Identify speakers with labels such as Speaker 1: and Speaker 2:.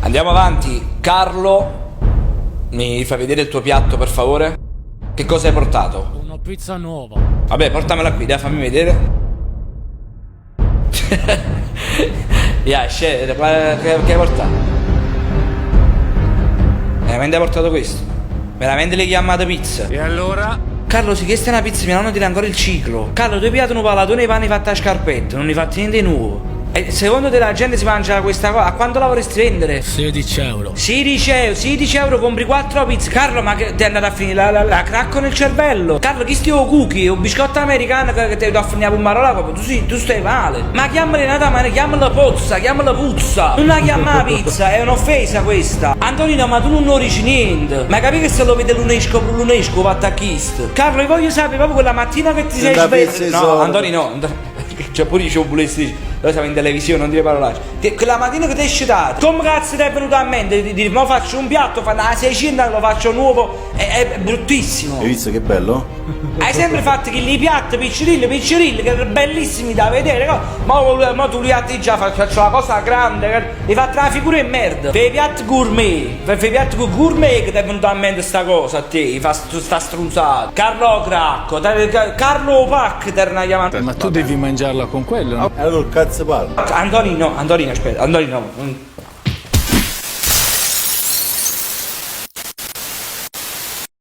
Speaker 1: Andiamo avanti. Carlo, mi fai vedere il tuo piatto per favore? Che cosa hai portato?
Speaker 2: Una pizza nuova.
Speaker 1: Vabbè, portamela qui, dai, fammi vedere. Ja, scende, che, che hai portato? Veramente hai portato questo? Veramente le chiamate pizza?
Speaker 2: E allora?
Speaker 1: Carlo, se questa è una pizza, mia nonna tira ancora il ciclo. Carlo, tu hai pigliato un palatone di pane fatto a scarpetta, non hai fatto niente di nuovo. E secondo te la gente si mangia questa cosa? A quanto la vorresti vendere?
Speaker 2: 16 euro.
Speaker 1: 16 euro, 16 euro compri 4 pizze. Carlo, ma che ti è andata a finire la, la, la cracco nel cervello? Carlo, chi sti o cookie, o biscotto americano che, che ti do a finire la pomarola? Tu, sì, tu stai male. Ma chiamala in un'altra maniera, chiamala pozza, chiamala puzza. Non la chiama pizza, è un'offesa questa. Antonino, ma tu non ne dici niente. Ma capi che se lo vede l'UNESCO, l'UNESCO va a chist. Carlo, io voglio sapere proprio quella mattina che ti sei
Speaker 3: Una pizza
Speaker 1: svegliato. No,
Speaker 3: sola.
Speaker 1: Antonino, Antonino. Cioè pure io volessi dire, noi siamo in televisione, non dire parolacce. Che quella mattina che ti è scetato, come cazzo ti è venuto a mente di dire, mo faccio un piatto, fanno la 600, lo faccio nuovo, è, è bruttissimo.
Speaker 3: Hai visto che bello?
Speaker 1: Hai sempre fatto che li piatti piccirilli, piccirilli, che erano bellissimi da vedere, no? Ma mo tu li piatti già faccio la cosa grande, che- hai fatto una figura di merda. Fai i piatti gourmet, fai i piatti gourmet che ti è venuta a mente sta cosa a te, fa sta stronzata. Carlo Cracco, te- Carlo Pac ti erano chiamato.
Speaker 2: Ma tu devi mangiarla con quello, no?
Speaker 3: Allora cazzo parlo.
Speaker 1: Antonino, Antonino, aspetta, Antonino.